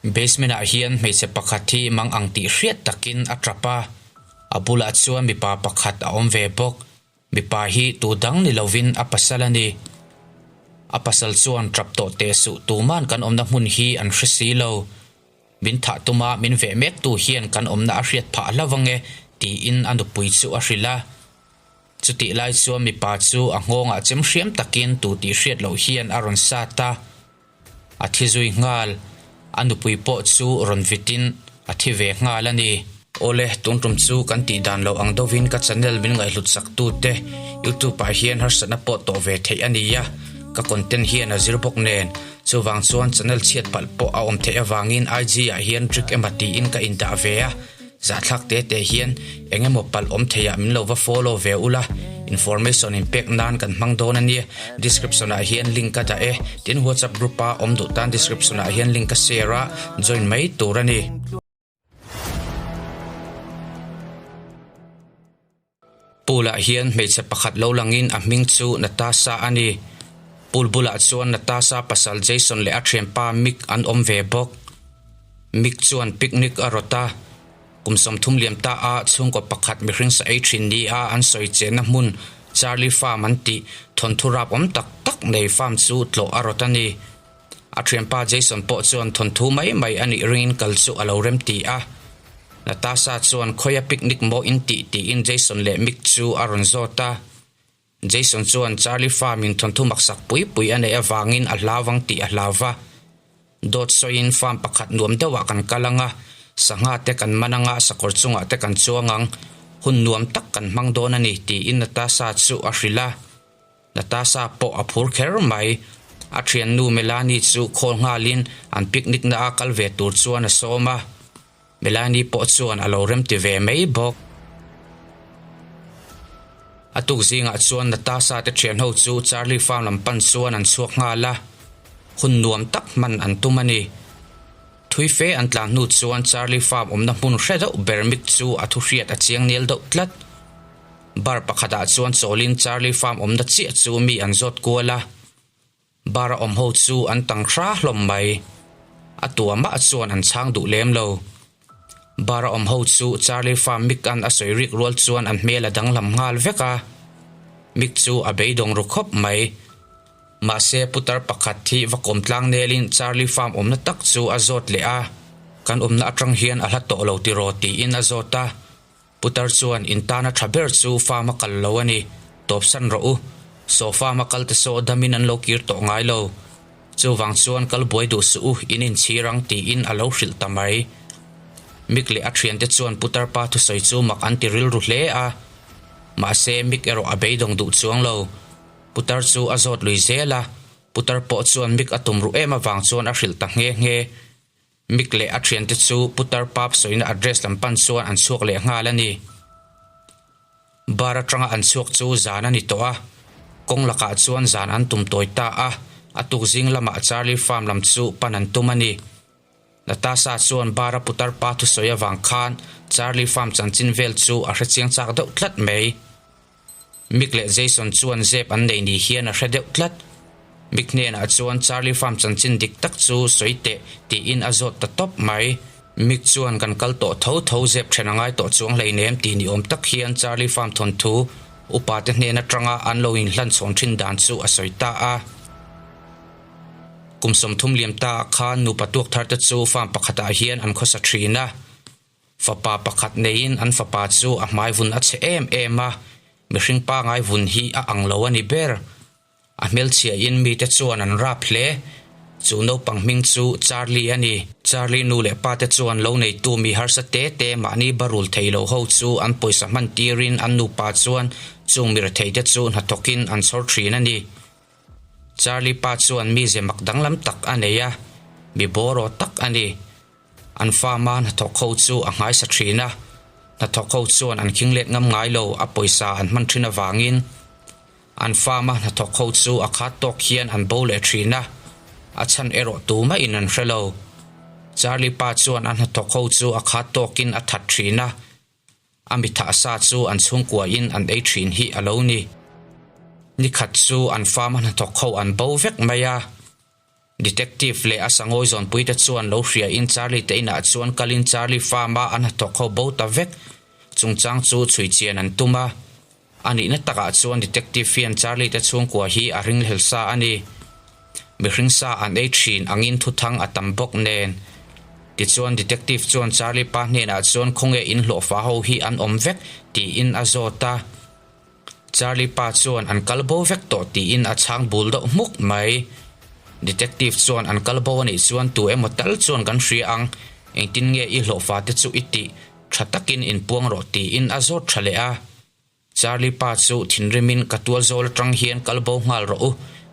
Basement ah hian hmeichhe pakhat hi mang ang tih hriat takin a tap a, a bulah chuan mipa pakhat a awm ve bawk. Mipa hi tu dang ni lovin a pasal a ni. A pasal chuan tap tawh teh suh tuman kan awmna hmun hi an hre si lo. Min thah tuma min veh mek tu hian kan awmna a hriat phah hlauh ange tiin a nupui chu a hrilh a. Chutih lai chuan mipa chu a nghawngah chem hriam takin tu tih hriat loh hian a rawn sat a. A thi zui nghal. A nupui pawh chu rawn vitin a thi ve nghal a ni. Awle, tun tum chu kan tih dan loh ang deuhin ka channel min ngaihhlut sak tute YouTube ah hian harsatna pawh tawh ve theih a ni a, ka content hian a zir bawk nen. Chuvang chuan channel chhiat palh pawh a awm theih avangin IG ah hian trick emaw tiin ka indah ve a. Zahthlak te te hian eng emaw palh awm theiah min lo va follow ve ula, information in pek nan kan hmang dawn a nia, description ah hian link ka dah e, tin whatsapp group a awm duh tan description ah hian link ka share a, join mai tur a ni. Pool ah hian hmeichhe pakhat lo langin a hming chu Natasha a ni. Pool bulah chuan Natasha pasal Jason leh a thianpa Mick an awm ve bawk. Mick chuan picnic a rawt a, kum 30 liam ta a chhungkaw pakhat mihring sa ei thin ni a an sawi chenna hmun Charlie Farm an tih thawnthu rap awm tak tak nei farm chu tlawh a rawt a ni. A thianpa Jason pawh chuan thawnthu mai mai a nih ringin kal chu a lo remti a. Natasha chuan khawia picnic maw in tih tiin Jason leh Mick chu a rawn zawt a. Jason chuan Charlie farm in thawnthu maksak pui pui a neih avangin a hlau ang tih a hlau va. Dawt sawiin farm pakhat nuam deuhah kan kal ang a, sangha te kan man ang a, sakawr chungah te kan chuang ang, hun nuam tak kan hmang dawn a ni tiin Natasha chu a hrilh a. Natasha pawh a phur kher mai. A thiannu Melanie chu call nghalin an picnic na a kal ve tur chuan a sawm a. Melanie pawh chuan a lo remti ve mai bawk. A tuk zingah chuan Natasha te thianho chu Charlie farm lam pan chuan an chhuak nghal a. Hun nuam tak hman an tum a ni. Thui fe an tlan hnu chuan Charlie farm awmna hmun hre deuh ber Mick chu a thuhriat a chiang nel deuh tlat. Bar pakhatah chuan chawlin Charlie farm awmna chiah chu mi an zawt kual a, bar a awm ho chu an tang hra hlawm mai. A tua mah chuan an chhang duh lem lo. Bar a awm ho chu Charlie farm Mick an a sawi rik rual chuan an hmel a danglam nghal vek a, Mick chu a beidawng ru khawp mai. Mahse putar pakhat hi va kawm tlang nelin Charlie farm awmna tak chu a zawt leh a, kan awmna atang hian a hla tawh lo tiraw tiin a zawt a. Putar chuan in tana tha ber chu farm a kal lo a ni, tawpsan rawh u. Saw farm a kal te saw damin an lo kir tawh ngai lo. Chuvang chuan kal buai duh suh u, in inchhir ang tiin a lo hrilh ta mai. Mick leh a thiante chuan Putar pa thusawi chu mak an ti rilru hle a. Mahse Mick erawh a beidawng duh chuang lo. Putar chu a zawt lui zel a, Putar pawh chuan Mick a tum ruh em avang chuan a hrilh ta nghe nghe. Mick leh a thiante chu Putar Pub sawina address lam pan chuan an chhuak leh nghal a ni. Bar atanga an chhuak chu zan a ni tawh a, kawng lakah chuan zan an tum tawi ta a, a tuk zing lamah Charlie Farm lam chu pan an tum a ni. Natasha chuan bar a Putar pa thusawi avang khan Charlie Farm chanchin vel chu a hrechiang chak deuh tlat mai. Mick leh Jason chuan zep an nei ni hian a hre deuh tlat. Mick hnenah chuan Charlie Farm chanchin dik tak chu sawi teh tiin a zawt ta tawp mai. Mick chuan kan kal tawh tho tho zep then a ngai tawh chuang hleinem tih ni awm tak hian Charlie Farm thawnthu upa te hnen atanga an lo inhlan chhawn thin dan chu a sawi ta a. Kum 30 liam ta ah khan nupa tuak thar te chu farm pakhatah hian an khawsa thin a. Fapa pakhat neiin an fapa chu a hmai vun a chhe em em a, mihring pangai vun hi a ang lo a ni ber. A hmelchhiahin mite chuan an rap hle. Chu naupang hming chu Charlie a ni. Charlie nu leh pate chuan lo neitu mi harsa te te mahni barul thei lo ho chu an pawisa hman tirin an nupa chuan chung mi retheite chu hnathawkin an chhawr thin a ni. Charlie pa chuan mize mak danglam tak a nei a, mi bawraw tak a ni. An farm-a hnathawk ho chu a nghaisa thin a, hnathawk ho chuan an khing let ngam ngai lo, a pawisa an hman thin avangin. An farm-a hnathawk ho chu a khat tawk hian an bo leh thin a, a chhan erawh tumah in an hre lo. Charlie pa chuan a hnathawk ho chu a khat tawkin a that thin a, a mithah sa chu an chhungkuain an ei thin hi a lo ni. Nikhat chu an farm-a hnathawk ho an bo vek mai a. Detective leh a sangawi zawnpuite chuan lo hriain Charlie te inah chuan kalin Charlie farm a an hnathawk ho bo ta vek chungchang chu chhui chian an tum a. A nihna takah chuan Detective hian Charlie te chhungkua hi a ringhlel sa a ni. Mihring sa an ei thin angin thuthang a tam bawk nen. Tichuan Detective chuan Charlie pa hnenah chuan khawnge inhlawhfa ho hi an awm vek tiin a zawt a. Charlie pa chuan an kal bo vek tawh tiin a chhang bul deuh hmuk mai. Detective chuan an kal bo anih chuan tu emaw tal chuan kan hria ang, engtin nge i hlawhfa te chu i tih, tha takin inpuang rawh tiin a zawt tha leh a. Charlie pa chu thinrimin ka tual zawl atang hian kal bo nghal rawh u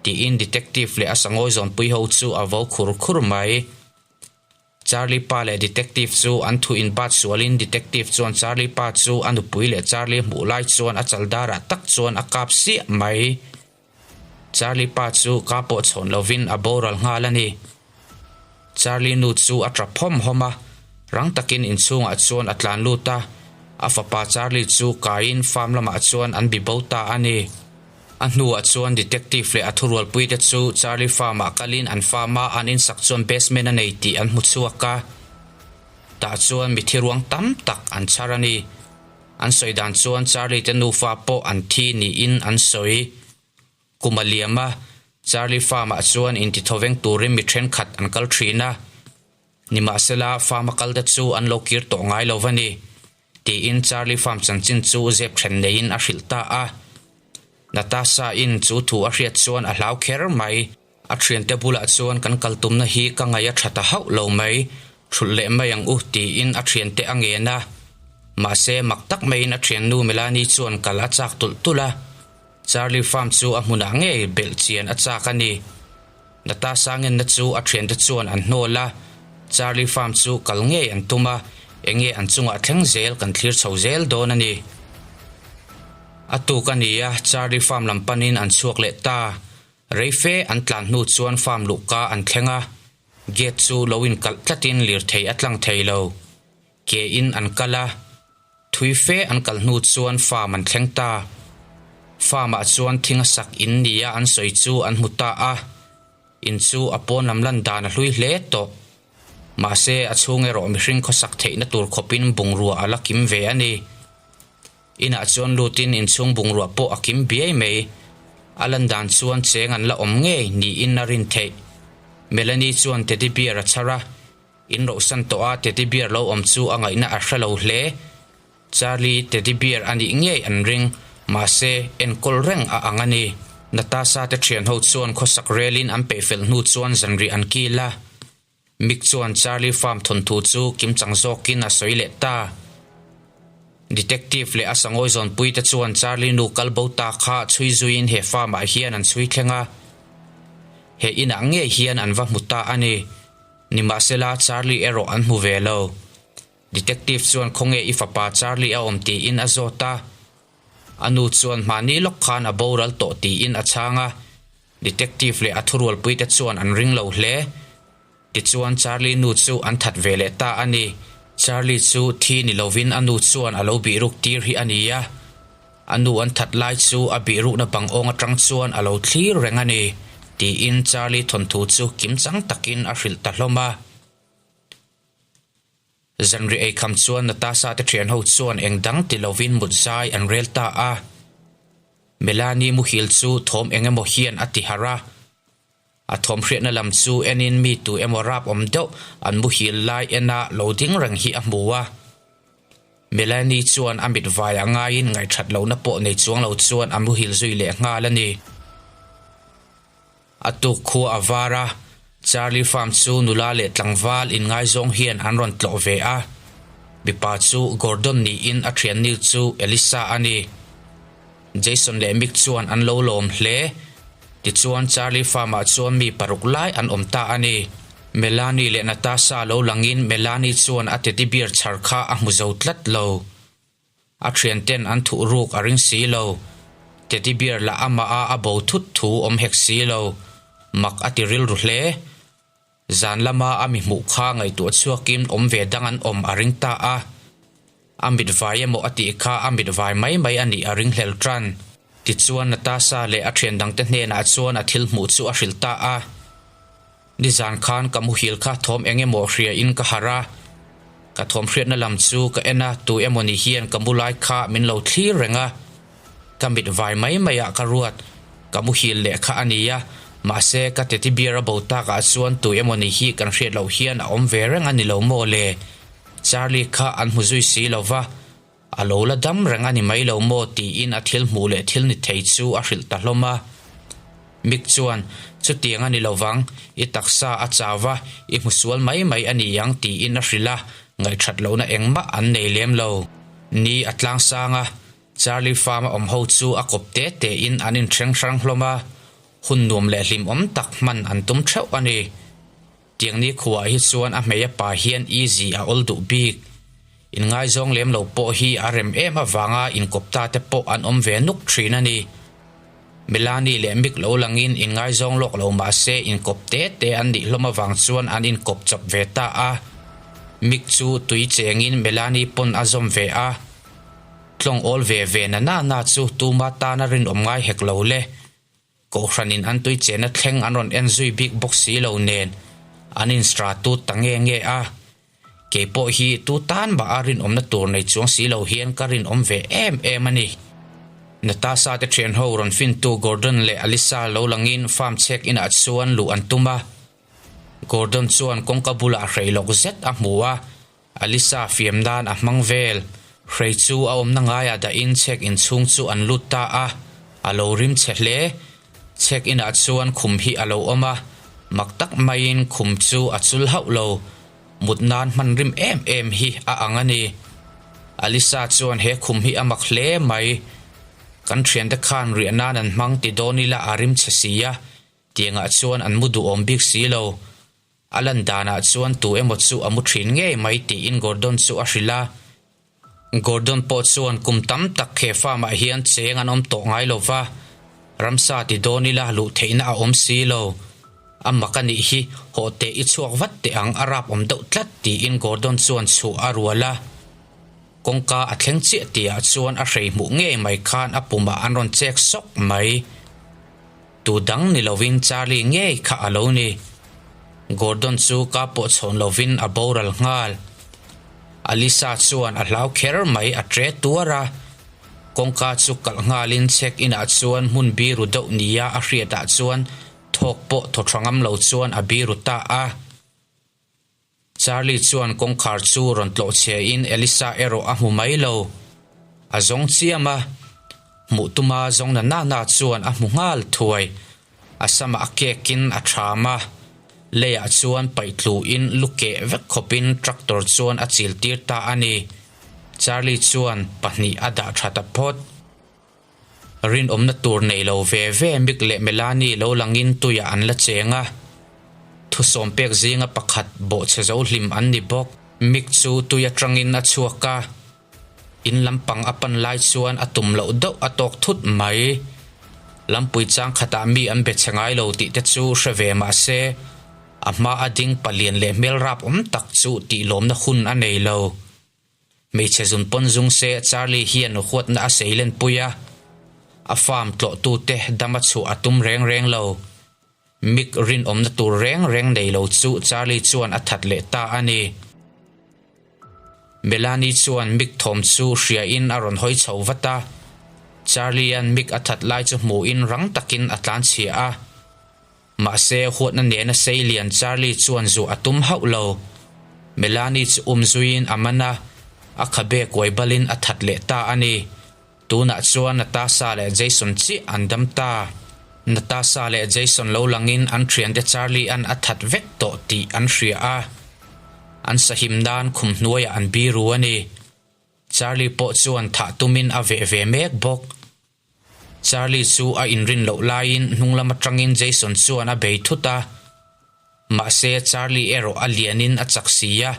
tiin detective leh a sangawi zawnpui ho chu a vo khur khur mai. Charlie pa leh detective chu an thu inbat sualin detective chuan Charlie pa chu a nupui leh Charlie hmuh lai chuan a chal darah tak chuan a kap siah mai. Charlie pa chu ka pawh chhawn lovin a boral nghal a ni. Charlie nu chu a tap hawm hawm a, rang takin inchhungah chuan a tlan lut a, a fapa Charlie chu kaiin farm lamah chuan an bi bo ta a ni. A hnuah chuan detective leh a thurualpuite chu Charlie farm-ah kalin an farm-a an insak chuan basement a nei tih an hmu chhuak a. Tah chuan mithi ruang tam tak an chhar a ni. An sawi dan chuan Charlie te nufa pawh an thi niin an sawi. Kum a liam a, Charlie farm-ah chuan intithawveng turin mi thenkhat an kal thin a. Nimahsela, farm a kalte chu an lo kir tawh ngai lo va ni, tiin Charlie farm chanchin chu zep then neiin a hrilh ta a. Natasha-in chu thu a hriat chuan a hlau kher mai. A thiante bulah chuan kan kal tumna hi ka ngaih a tha ta hauh lo mai, thulh leh mai ang u, tiin a thiante a ngen a. Mahse, mak tak maiin a thiannu Melanie chuan kal a chak tulh tulh a. Charlie farm chu a hmunah ngei belh chian a chak a ni. Natasha ngenna chu a thiante chuan an hnawl a, Charlie farm chu kal ngei an tum a, enge an chungah thleng zel kan thlir chho zel dawn a ni. A tuk a ni a, Charlie farm lam panin an chhuak leh ta. Rei fe an tlan hnu chuan farm luhka an thleng a, gate chu lo inkalh tlatin lirthei a tlang thei lo. Ke in an kal a. Thui fe an kal hnu chuan farm an thleng ta. Farm ah chuan thing a sak in nia an sawi chu an hmu ta a. In chu a pawn lam lan dan a hlui hle tawh. Mahse a chhung erawh mihring khawsak theihna tur khawpin bungrua a la kim ve a ni. Inah chuan lutin inchhung bungrua pawh a kim biai mai. A lan dan chuan cheng an la awm ngei niin a rin theih. Melanie chuan teddy bear a chhar a. In rohsan tawh a teddy bear lo awm chu a ngaihna a hre lo hle. Charlie teddy bear a nih ngei an ring, mahse enkawl reng a ang a ni. Natasha te thian ho chuan khawsak relin an peihfel hnu chuan zanrih an kil a. Mick chuan Charlie farm thawnthu chu kimchang zawkin a sawi leh ta. Detective leh a sangawi zawnpui te chuan Charlie nu kal bo ta kha chhui zuiin he farm ah hian an chhui thleng a. He inah ngei hian an va hmu ta a ni. Nimahsela, Charlie erawh an hmu ve lo. Detective chuan khawnge i fapa Charlie a awm tiin a zawt a. A nu chuan hmahni lawk khan a boral tawh tiin a chhang a. Detective leh a thurualpuite chuan an ring lo hle. Tichuan Charlie nu chu an that ve leh ta a ni. Charlie chu thi ni lovin a nu chuan a lo bihruk tir hi a ni a. A nu an that lai chu a bihrukna bang awng atang chuan a lo thlir reng a ni, tiin Charlie thawnthu chu kimchang takin a hrilh ta hlawm a. Zanri eikham chuan Natasha te thianho chuan eng dang ti lovin mut zai an rel ta a. Melanie muhil chu thawm eng emaw hian a ti harh a. A thawm hriatna lam chu enin mi tu emaw rap awm deuh an muhil lai ena lo ding reng hi a hmu a. Melanie chuan a mit vai a ngaiin ngaihthat lohna pawh nei chuang lo chuan a muhil zui leh nghal a ni. A tuk khua a var a, Charlie Farm chu nula leh tlangval inngaizawng hian an rawn tlawh ve a. Mipa chu Gordon niin a thiannu chu Elisa a ni. Jason leh Mick chuan an lo lawm hle. Tichuan Charlie farm-ah chuan mi paruk lai an awm ta a ni. Melanie leh Natasha lo langin Melanie chuan a teddy bear chhar kha a hmu zo tlat lo. A thianten an thuh ruk a ring si lo. Teddy bear lah amah a a bo thut thu awm hek si lo. Mak a ti rilru hle. Zan lama a mi hmuh kha ngaihtuah chhuakin awm ve dang an awm a ring ta a. A mit vai emaw a tih kha a mit vai mai mai a nih a ring hlel tan. Tichuan Natasha leh a thian dangte hnenah chuan a thil hmuh chu a hrilh ta a. Nizan khan ka muhil kha thawm eng emaw hria in ka harh a, ka thawm hriatna lam chu ka en a, tu emaw ni hian ka mu lai kha min lo thlir reng a, ka mit vai mai mai ah ka ruat, ka muhil leh kha a nia, mahse ka teddy bear a bo tak ah chuan tu emaw ni hi kan hriat loh hian a awm ve reng a ni lo maw le? Charlie kha an hmu zui si lo va, A lo la dam reng a ni mai lo maw tiin a thil hmuh leh thil ni thei chu a hrilh ta hlawm a. Mick chuan, Chutiang a ni lo vang, i taksa a chau va, i hmu sual mai mai a ni ang tiin a hrilh a, ngaihthat lohna engmah an nei lem lo. Ni a tlang sang a, Charlie farm a awm ho chu a kawp te tein an inhreng hrang hlawm a, hun nuam leh hlimawm tak hman an tum theuh a ni. Tiang ni khuaah hi chuan a hmei a pa hian easy a awl duh bik. Inngaizawng lem lo pawh hi a rem em avanga inkawp ta te pawh an awm ve nuk thin a ni. Melanie leh Mick lo langin inngaizawng lawk lo mah se inkawp te te an nih hlawm avang chuan an inkawp chawp ve ta a. Mick chu tui chengin Melanie pawn a zawm ve a. Tlawng awl ve ve na na na chu tuma tana rinawm ngai hek lo le. Kohhranin an tui chenna thleng an rawn en zui bik bawk si lo nen an instra tut ta nge nge a. Kei pawh hi tu tan mah a rinawmna tur nei chuang si lo hian ka rinawm ve em em a ni. Natasha te thian ho rawn fintu Gordon leh Alyssa lo langin farm chhek inah chuan luh an tum a. Gordon chuan kawngka bulah hrei lawk zet a hmu a, Alyssa fiam nan a hmang vel. Hrei chu a awmna ngaiah dahin check in chhung chu an lut ta a, a lo rim chhe hle. Check in ah chuan khum hi a lo awm a, mak tak maiin khum chu a chul hauh lo. Mut nan hman rim em em hi a ang a ni. Alyssa chuan he khum hi a mak hle mai. Kan thiante khan riah nan an hmang ti dawn ila a rim chhe si a, tiangah chuan an mu duhawm bik si lo. A lan danah chuan tu emaw chu a mu thin ngei mai tiin Gordon chu a hrilh a. Gordon pawh chuan kum tam tak he farm ah hian cheng an awm tawh ngai lo va, ramsa ti dawn ila luh theihna a awm si lo. A mak a nih hi, hawh teh i chhuak vat teh ang a rap awm deuh tlat tiin Gordon chuan chhuah a rual a. Kawngka a thleng chiah tihah chuan a hrei hmuh ngei mai khan a pumah an rawn chek sawk mai. Tu dang ni lovin Charlie ngei kha a lo ni. Gordon chu ka pawh chhawn lovin a boral nghal. Alyssa chuan a hlau kher mai a tre tuar a. Kawngka chu kalh nghalin check in ah chuan hmun biru deuh nia a hriatah chuan thawk pawh thaw tha ngam lo chuan a biru ta a. Charlie chuan kawngkhar chu rawn tlawh chhe in Elisa erawh a hmu mai lo. A zawng chiam a, hmuh tuma zawng na na na chuan a hmu nghal thuai. A samah a kek in a tham a, leiah chuan paih tlu in lu keh vek khawp in tractor chuan a chil tir ta a ni. Charlie chuan pahnih a dah tha ta phawt. Rinawmna tur nei lo ve ve Mick leh Melanie lo langin tuiah an la cheng a. Thusawm pek zinga pakhat bawhchhe zo hlim an ni bawk. Mick chu tui atangin a chhuak a, in lampang a pan lai chuan a tum loh deuh a tawk thut mai. Lampui chang khatah mi an be chhe ngai lo tih te chu hre ve mah se, a hma a ding palian leh hmel rap awm tak chu tihlawmna hun a nei lo. Hmeichhe zun pawn zung se Charlie hian huatna a sei lenpui a, a farm tlawhtute dam a chhuah a tum reng reng lo. Mick rinawmna tur reng reng nei lo chu Charlie chuan a that leh ta a ni. Melanie chuan Mick thawm chu hriain a rawn hawi chho vat a, Charlie-a'n Mick a that lai chu hmuhin rang takin a tlanchhia a. Mahse, huatna nena sei lian Charlie chuan zuah a tum hauh lo. Melanie chu um zuiin a man a, a khabe kuai balin a that leh ta a ni. Tunah chuan Natasha leh Jason chiah an dam ta. Natasha leh Jason lo langin an thiante Charlie-a'n a that vek tawh tih an hria a. An sahim nan khum hnuaiah an biru a ni. Charlie pawh chuan thah tumin a veh ve mek bawk. Charlie chu a inrin loh laiin hnung lam atangin Jason chuan a bei thut a. Mahse Charlie erawh a lianin a chak si a,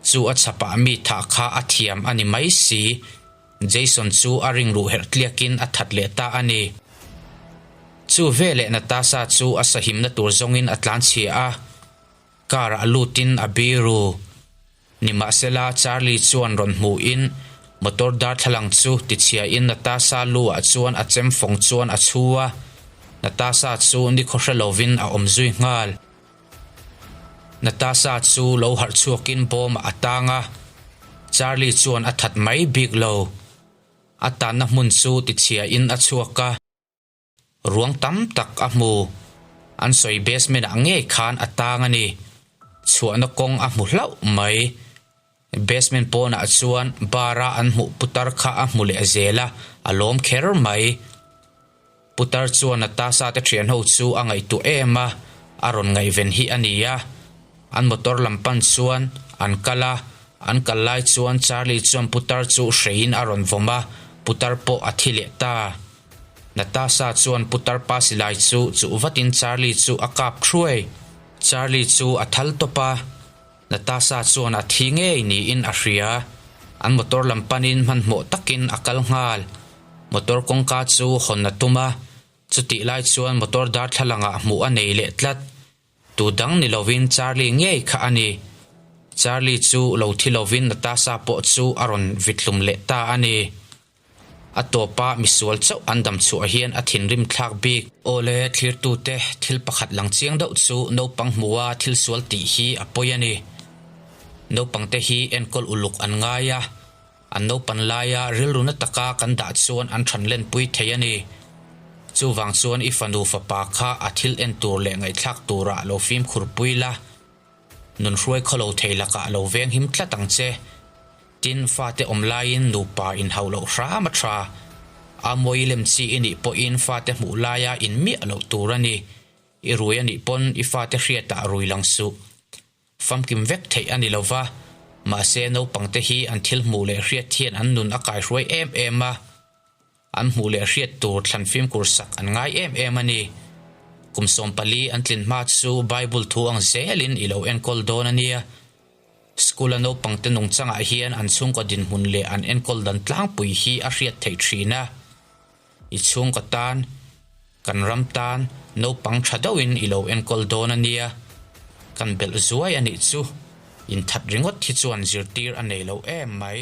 chu a chhapah mi thah kha a thiam a ni mai si. Jason chu a ring ruh herh tliakin a that leh ta a ni. Chu veleh Natasha chu a sahimna tur zawngin a tlanchhia a, car ah lutin a biru. Nimahsela, Charlie chuan rawn hmuhin motor darthlalang chu tichhiain Natasha lu ah chuan a chem fawng chuan a chhu a, Natasha chu nikhaw hre lovin a awm zui nghal. Natasha chu lo harh chhuakin bawmah a tang a, Charlie chuan a that mai bik lo. A tanna hmun chu tichhiain a chhuak a. Ruang tam tak a hmu. An sawi basement ah ngei khan a tang a ni. Chhuahna kawng a hmu hlauh mai. Basement pawnah chuan bar a an hmuh putar kha a hmu leh zel a, a lawm kher mai. Putar chuan Natasha te thian ho chu a ngaihtuah em a, a rawn ngaihven hi a ni a. An motor lam pan chuan an kal a, an kal lai chuan Charlie chuan putar chu hreiin a rawn vawm a, putar pawh a thi leh ta. Natasha chuan putar pa silai chu chuh vatin Charlie chu a kap thuai. Charlie chu a thal tawp a, Natasha chuan a thi ngei niin a hria. An motor lam panin hmanhmawh takin a kal nghal. Motor kawngka chu hawn a tum a, chutih lai chuan motor darthlalangah hmuh a nei leh tlat. Tu dang ni lovin Charlie ngei kha a ni. Charlie chu lo thi lovin Natasha pawh chu a rawn vithlum leh ta a ni. A tawpa misual chauh an dam chhuah hian a thinrim thlak bik. Awle, thlirtute, thil pakhat lang chiang deuh chu naupang hmua thil sual tih hi a pawi a ni. Naupangte hi enkawl uluk an ngai a, an naupan laia rilru na taka kan dah chuan an than lenpui thei a ni. Chuvang chuan i fanu fapa kha a thil en tur leh ngaihthlak turah lo fimkhur pui la, nun hruai khawlo thei lakah lo veng him tlat ang che. Tin, fate awm laiin nupa inhauh loh hram a tha. A mawi lem chi i nih pawhin fate hmuh laia in miah loh tur a ni. I rui a nih pawn i fate hriatah rui lang suh. Famkim vek theih a ni lo va, mahse naupangte hi an thil hmuh leh hriat hian an nun a kaihruai em em a. An hmuh leh hriat tur thlan fimkhur sak an ngai em em a ni. Kum 14 an tlin hma chu Bible thu ang zelin i lo enkawl dawn a nia. School-a naupangte nungchangah hian an chhungkaw dinhmun leh an enkawl dan tlangpui hi a hriat theih thin a. I chhungkaw tan, kan ram tan naupang tha deuhin i lo enkawl dawn a nia. Kan belh zuai a nih chu. Inthat ringawt hi chuan zirtir a nei lo em mai.